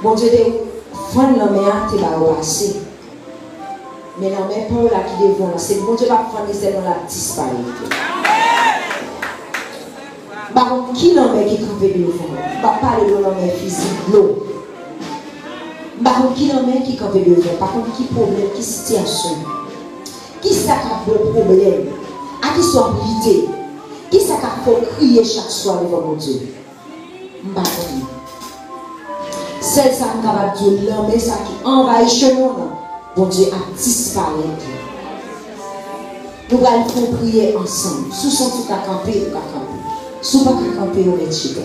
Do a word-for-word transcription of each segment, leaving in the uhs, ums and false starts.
Bondye te fann lanmè a, te ba yo pase. Men lanmè pa w la ki devan w la, se Bondye k ap fann li sèlman, l ap disparèt. M pa konn ki lanmè ki kanpe devan w. M p ap pale de lanmè fizik, dlo. M pa konn ki lanmè ki kanpe devan w. M pa konn ki pwoblèm, ki sitiyasyon. Kisa k ap ba w pwoblèm? A kisa w ap lite? Kisa k ap fè w kriye chak swa devan Bondye? M pa konnen. Sèl sa m kapab di w, lanmè sa ki anvayi chemen w lan, Bondye ap disparèt li. Nou pral fè yon priyè ansanm. Si w santi w ka kanpe, ou ka kanpe. Si w pa ka kanpe, ou mèt chita.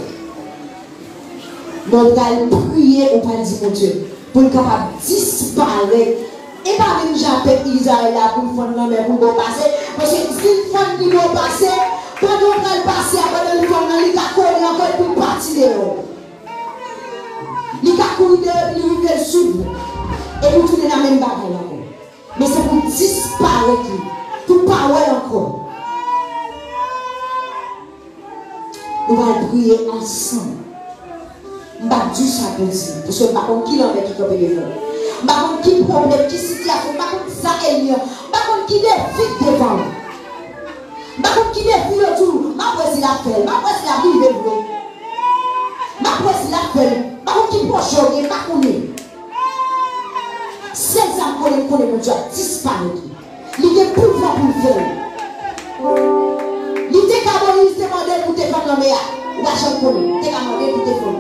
Men w pral priye, ou pral di Bondye pou l kapab disparèt. E pa menm jan ak pèp Izrayèl la pou l fann lanmè pou l ba w pase. Paske si l fann li ba w pase, pandan w pral pase a, pandan l fann nan, li ka kole ankò epi l pati deyò. Li ka kouri deyò epi li rive l sou w. Epi w tounen nan menm bagay la ankò. Men se pou w disparèt li. Pou w pa wè l ankò. Nou pral priye ansanm. M p ap di w sa pou di, paske m pa konn ki lanmè ki kanpe devan w. M pa konn ki pwoblèm, ki sitiyasyon, m pa konn sa ènmi an, m pa konn ki defi k devan w. M pa konn ki defi yo di w, m ap wè si l ap fè l, m ap wè si l ap rive vre. M ap wè si l ap fè l, m pa konn ki pwojè w gen, m pa konnen. Sèl sa m konnen, m konnen Bondye ap disparèt li. Li gen pouvwa pou l fè l. Li te ka, Moyiz te mande l pou te fann lanmè a. Ou pa janm konnen. Li te ka mande l pou te fann.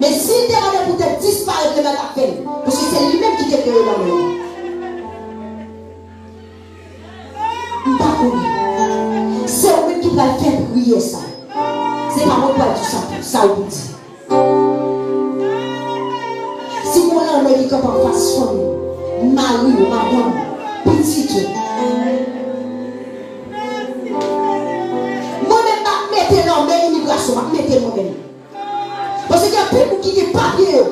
Men si l te mande l pou te disparèt, lanmè a t ap fè l. Paske se li menm ki te kreye lanmè a. M pa konnen. Se ou menm ki pral fè priyè sa. Se pa mwen k pral di sa, sa ou pou di. Si gon lanmè ki kanpe anfas fanmi w, mari w, madanm ou, pitit ou, mwen menm m ap mete lanmè imigrasyon, m ap mete mwen menm. Paske gen anpil moun ki gen papye yo,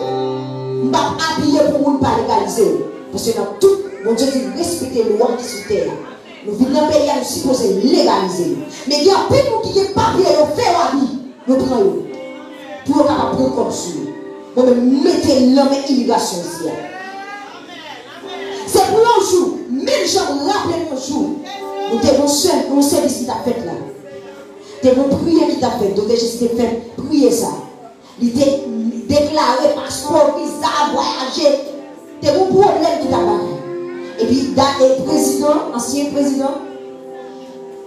m p ap apiye pou moun pa legalize yo. Paske nan tout, Bondye di respekte lwa ki sou tè a. Nou vin nan peyi a, nou sipoze legalize yo. Men gen anpil moun ki gen papye yo, fè yo abi, yo pran yo. Pou yo kapab pran kòb sou yo. Mwen menm, m mete lanmè imigrasyon isi a. Se pou yon jou, menm jan m raple m yon jou, nou te gon sèl, yon sèvis ki t ap fèt la. Te gon priyè ki t ap fèt, Doktè Jezi te fè priyè sa. Li te deklare paspò, viza, vwayaje. Te gon pwoblèm ki t ap batay. Epi, da, e prezidan, ansyen prezidan,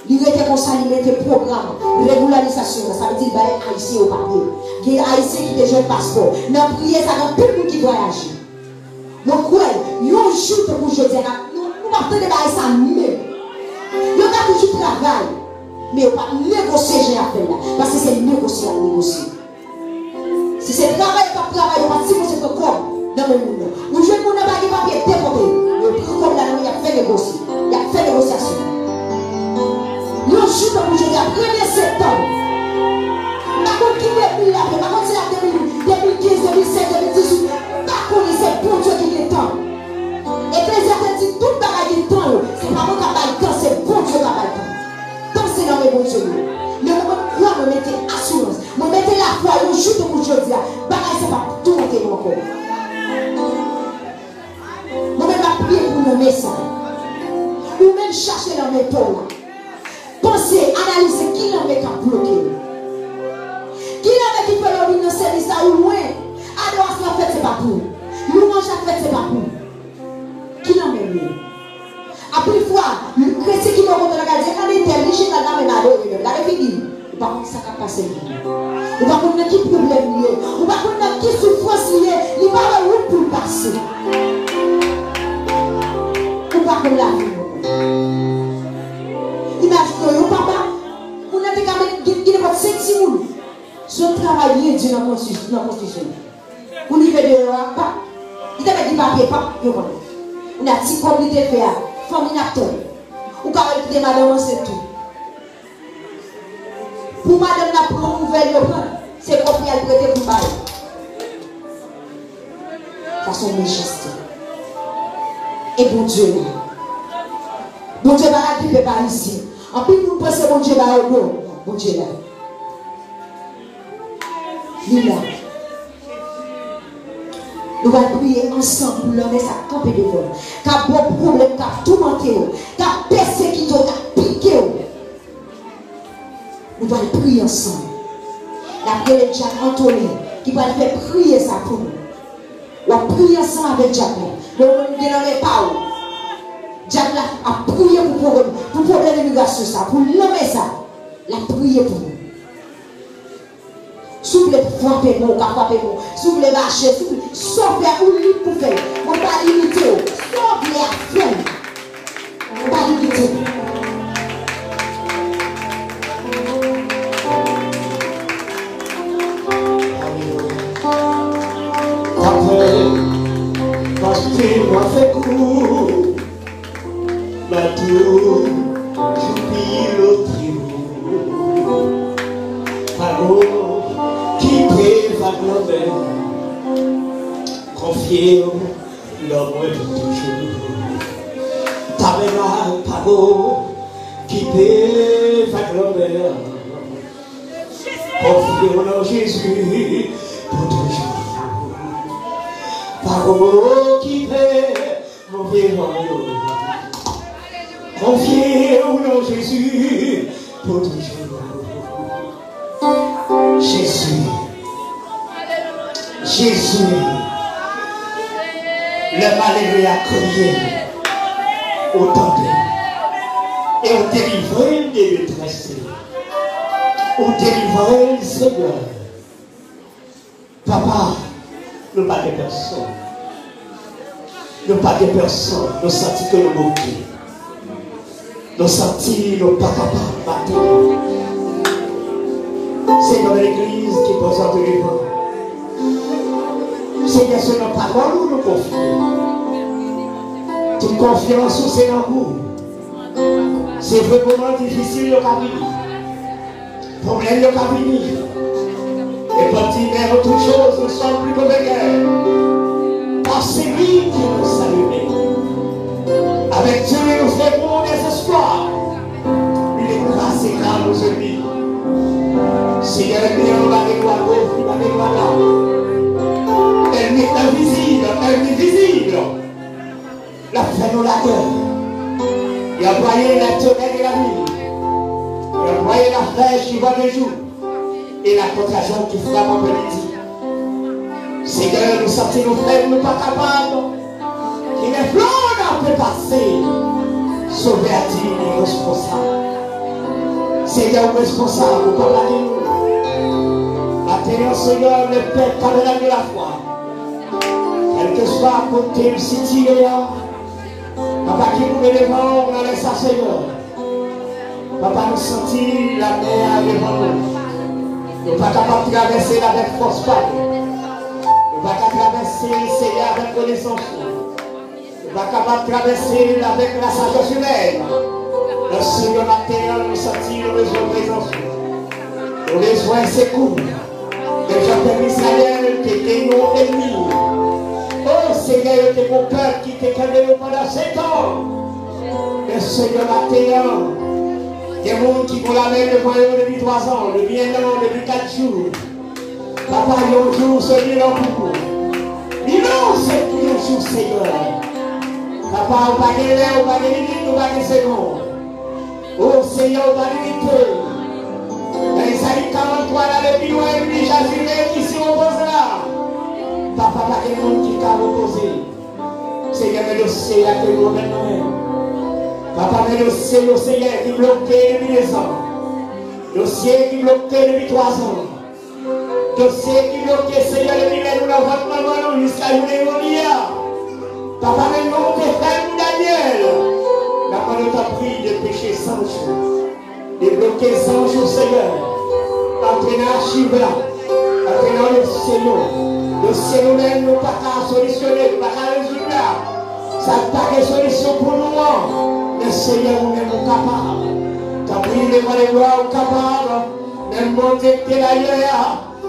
li rete konsa, li mete pwogram regularizasyon an. Sa vle di, li bay Ayisyen yo papye. Gen Ayisyen ki te jwenn paspò. Nan priyè sa, gen anpil moun ki vwayaje. Mwen kwè, yon jou tankou jodi a, n ap, nou, nou p ap tande bagay sa menm. Yo ka toujou travay, men yo p ap negosye jan y ap fè l la. Paske se negosye y ap negosye. Si se travay yo p ap travay, yo pa t sipoze pran kòb nan men moun nan. Ou jwenn moun nan pa gen papye, depòte l. Yo pran kòb la nan men, y ap fè negosye. Y ap fè negosyasyon. Yon jou tankou jodi a, premye septanm. M pa konn ki de mil la, m pa konn si l ap de mil, de mil kenz, de mil sèz, de mil dizuit. M pa konnen, se Bondye ki gen tan. Eklezyas te di tout bagay gen tan yo. Se pa mwen k ap bay tan, se Bondye k ap bay tan. Tan se nan men Bondye li ye. Men mwen, mwen kwè, mwen mete asirans, mwen mete lafwa, yon jou tankou jodi a, bagay sa p ap toumante nou ankò. Mwen menm m ap priye pou lanmè sa. Ou menm chache lanmè pa w la. Panse, analize ki lanmè k ap bloke w. Ki lanmè ki fè lè w vin nan sèvis la ou lwen. Adorasyon ap fèt se pa pou ou. Louwanj ap fèt se pa pou ou. Ki lanmè w ye? Anpil fwa, kretyen ki bò kote w la ka di, "Gade tèl, li chita l la menm adore menm. Gade figi l." Ou pa konn sa k ap pase l. Ou pa konn nan ki pwoblèm li ye. Ou pa konn nan ki soufrans li ye. Li pa wè wout pou l pase. Ou pa konn lavi moun. Imajine w, yon papa, moun nan te ka met, gen, gen nenpòt senk timoun. Se yon travay byen di nan konstri-, nan konstriksyon. Pou li rive deyò a, pap, li te mèt gen papye, pap, yo pran. Kounye a, ti kòb li te fè a, fanmi n ap tann. Ou ka wè l kite madanm ansent tou. Pou madanm nan pran nouvèl, yo pran. Se kòb li al prete pou l ba yo. Sa se yon mechanste. E Bondye la. Bondye pa lage pèp Ayisyen. Anpil moun panse Bondye ba yo bon. Bondye la. Li la. Nou pral priye ansanm pou lanmè sa k kanpe devan w, k ap ba w pwoblèm, k ap toumante w, k ap pèsekite w, k ap pike w. Nou pral priye ansanm. N ap rele dyak Antonin ki pral fè priyè sa pou nou. W ap priye ansanm avèk dyak la. Lè w menm gen lanmè pa w, dyak la ap priye pou pwoblèm, pou pwoblèm imigrasyon sa, pou lanmè sa. L ap priye pou nou. Si w vle frape mwen, ou ka frape mwen. Si w vle rache, si w vle, sa w vle, ou lib pou fè l. Mwen pa limite w. Sa w vle a, fè l. Mwen pa limite w. Apre, paske mwen fè kou. Bato toujou pilote w. Paro ki te vag lanmè. Konfye w nan mwen pou toujou. Tabènak paro ki te vag lanmè. Konfye w nan Jezi pou toujou. Paro ki te Move van yo. Konfye w nan Jezi pou toujou. Jezi. Jezi. Lè malere a kriye, ou tande. E ou delivre l de detrès li. Ou delivre l, Senyè. Papa, nou pa gen pèsonn. Nou pa gen pèsonn. Nou santi ke nou bouke. Nou santi nou pa kapab maten an. Se yon legliz ki prezante devan. Senyè, se nan pawòl ou nou konfye. Tout konfyans ou se nan ou. Se vre, moman difisil yo ka vini. Pwoblèm yo ka vini. E Pòl di, mais en toutes choses nous sommes plus que vainqueurs par celui qui nous a aimés. Avec Dieu, nous avons des espoirs. Il écrasera nos ennemis. Senyè, ènmi an pa gen dwa goch, li pa gen dwa dwat. Ènmi envizib, ènmi vizib. L ap fè nou lagè. Li anplwaye lè solèy e lannuit. Li anplwaye laflèch ki vole de jou e la kontajon ki frap an plen midi. Senyè, nou santi nou fèb, nou pa kapab. Ki lè flonn ap pase, Sovè a di li responsab. Senyè, ou responsab, ou pa lage nou. Maten an, Senyè, lè pèp tabènak de lafwa. Kèlkeswa kote m sitiye a, Papa ki koube devan w nan lè sa, Senyè. Papa, nou santi lamè a devan nou. Nou pa kapab travèse l avèk fòs pa nou. Nou pa ka travèse l, Senyè, avèk konesans nou. Nou pa kapab travèse l avèk la sajès imèn. Men Senyè, maten an, nou santi nou bezwen prezans ou. Nou bezwen sekou. Menm jan pèp Izrayèl te gen yon ènmi. O Senyè, yo te gen yon pèp ki te kenbe yo pandan setan. Men Senyè, maten an, gen moun ki gon lamè devan yo depi twazan, depi ennan, depi kat jou. Papa, yon jou se mil an pou ou. Mil an se tou yon jou, Senyè. Papa, ou pa gen lè, ou pa gen minit, ou pa gen segonn. O Senyè, ou pa limite. Nan Ezayi karanntwa, l ale pi lwen, li di, Jezi reyisi repoze la. Papa, pa gen moun ki ka repoze. Senyè, men dosye a ke nou remèt nan men w. Papa, men dosye yo, Senyè, ki bloke depi dezan. Dosye ki bloke depi twazan. Dosye ki bloke, Senyè, depi lè nou nan vant manman nou jiska jounen jodi a. Papa, menm jan w te fè pou Danyèl, n ap mande w, tanpri, depeche zanj ou. Debloke zanj ou, Senyè. Antre nan achiv la. Antre nan dosye nou. Dosye nou menm, nou pa ka solisyone, nou pa ka rezoud la. Sa k pa gen solisyon pou nou an. Men, Senyè, ou menm, ou kapab. Tanpri, devan leglwa, ou kapab. Menm Bondye ki te la yè a,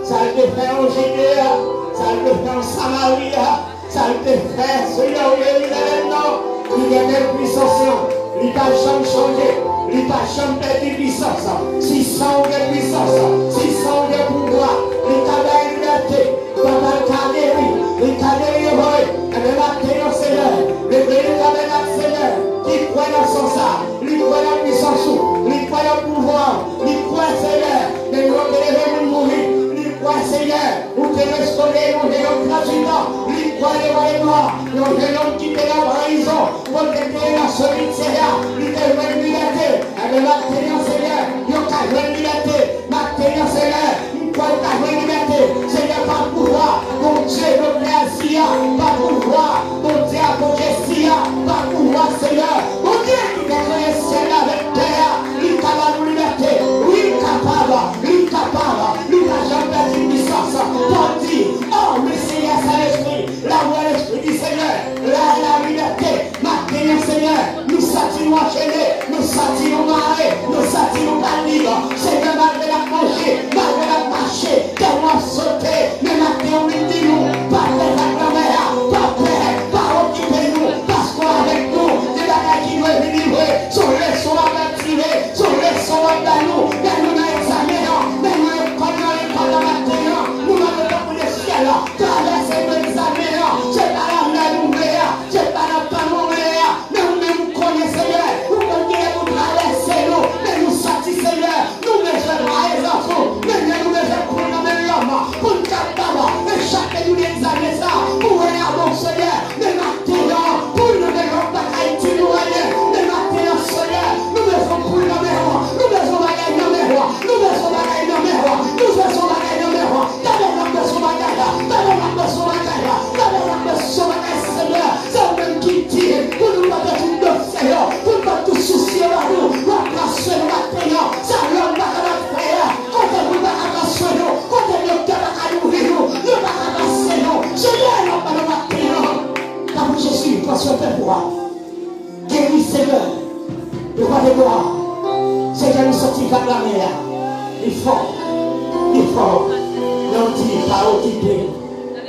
sa l te fè an Jide a, sa l te fè an Samari a, sa l te fè, Senyè, o Jerizalèm nan, li genyen pwisans lan. Li pa janm chanje. Li pa janm pèdi pwisans. Si san w gen pwisans, si san w gen pouvwa, li ka bay libète. Papa, l ka geri. Li ka delivre. Enben, maten an, Senyè, leve yon tabènak, Senyè, ki kwè nan san sa, li kwè nan pwisans ou, li kwè nan pouvwa ou, li kwè, Senyè, men nou te leve moun mouri, li kwè, Senyè, ou te restore yon jennonm tranzit, li kwè devan legliz, yon jennonm ki te nan prizon, kote te nan solitè a, li te jwenn libète. Enben, maten an, Senyè, yo ka jwenn libète. Maten an, Senyè, m kwè ou ka jwenn libète. Senyè, pa pouvwa Bondye, Doktè Zi a, pa pouvwa Bondye, Apot Jesi a, pa pouvwa, Senyè, Bondye ki te kreye syèl la avèk tè a, li ka ba nou libète. Wi, li kapab, li kapab, li pa janm pèdi pwisans. Pòl di, oh, le Seigneur, c'est l'Esprit. Là où est l'Esprit du Seigneur, là est la liberté. Maten an, Senyè, nou santi nou anchene, nou santi nou mare, nou santi nou pa lib. Senyè, malgre n ap manje, malgre n ap mache, kè nou ap sote, men maten an, nou di nou, pa pè ak lanmè a, pa pè, pa okipe nou, paske w avèk nou, gen bagay ki dwe vini vre, se yon leson w ap tire, se yon leson w ap ba nou, lè nou nan egzamen an, lè nou nan lekòl, nan lekòl nan maten an, nou mande tankou le syèl, travèse nou egzamen an, se pa lanmè nou vle a, se pa nan pa nou vle a, men ou menm ou konnen, Senyè, ou konn kilè pou travèse nou, men nou santi, Senyè, nou bezwen prezans ou, men nou bezwen pran nan men lòm pou n kapab echape nou nan egzamen sa, pou wè a bon, Senyè, men maten an, pou n nan men lòm pa ka itil nou anyen, men maten an, Senyè, nou bezwen pou n nan men ou, nou bezwen bagay nan men ou, nou bezwen bagay nan men ou, nou bezwen bagay nan men ou. Tabènak bezwen bagay la. Tabènak bezwen bagay la. Tabènak bezwen bagay, Senyè. Se ou menm ki di pou nou pote tout dosye yo, pou nou pote tout sousi yo ba nou. W ap pran swen nou maten an. Sa lòm pa kapab fè a. Kote moun pa ka pran swen nou. Kote doktè pa ka nouri nou. Yo pa ka pase nou. Senyè, n ap mande w maten an. Tanpri Jezi, pran swen pèp ou a. Geri, Senyè. Devwa, devwa. Senyè, nou santi vag lamè a. Li fò. Li fò. Men w di, pa okipe.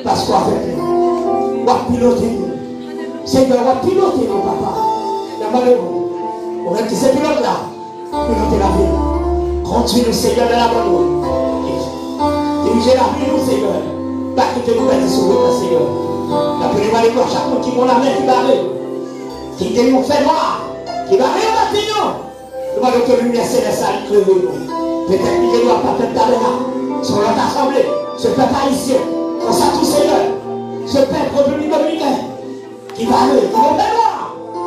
Paske w avèk nou. W ap pilote nou. Senyè, w ap pilote nou, papa. N ap mande w. Ou menm ki se pilòt la. Pilote lavi nou. Kondwi nou, Senyè, nan labòn ou. Dirije lavi nou, Senyè. Pa kite nou pèdi sou wout la, Senyè. N ap leve lèzanj, chak moun ki gon lamè ki bare. Ki gen yon fènwa ki bare yo maten an. Nou mande ke limyè selès la eklere nou. Petèt li gen dwa pa pèp Tabènak, se yon lòt asanble, se pèp ayisyen. Konsa tou, Senyè, se pèp Repiblik Dominikèn ki bare, ki gon fènwa,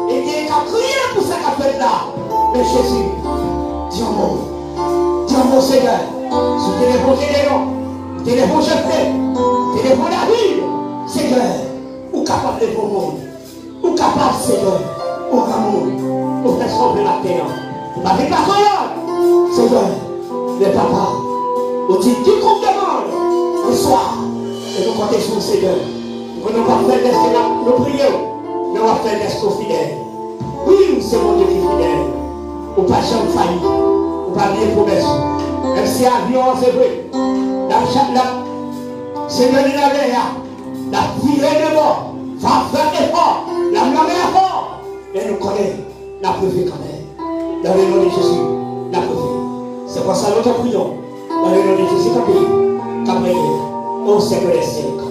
e gen k ap kriye pou sa k ap fèt la. Men Jezi, di yon mo. Di yon mo, Senyè. Si w te leve yon Jedeyon, w te leve yon Jefte, w te leve yon David, Senyè, ou kapab leve yon moun. Ou kapab, Senyè, ou granmoun, ou fè sove maten an. Ou pa vin pa sou lòd, Senyè, men papa, ou di kikòm demann, resevwa, e nou konte sou ou, Senyè. Nou konnen w p ap fè l dèske n ap, nou priye w, men w ap fè l dèske w fidèl. Wi, ou se Bondye ki fidèl. Ou pa janm fayi, ou pa bliye pwomès ou. Menm si avyon an, se vre, l ap cha-, l ap, Senyè, li nan lè a, l ap vire de bò, va fè efò, l ap nan men efò. Men nou konnen, n ap rive kanmenm. Dans le nom de Jésus, n ap rive. Se konsa nou te priye. Dans le nom de Jésus, kanpe, kanpe, au siècle des siècles.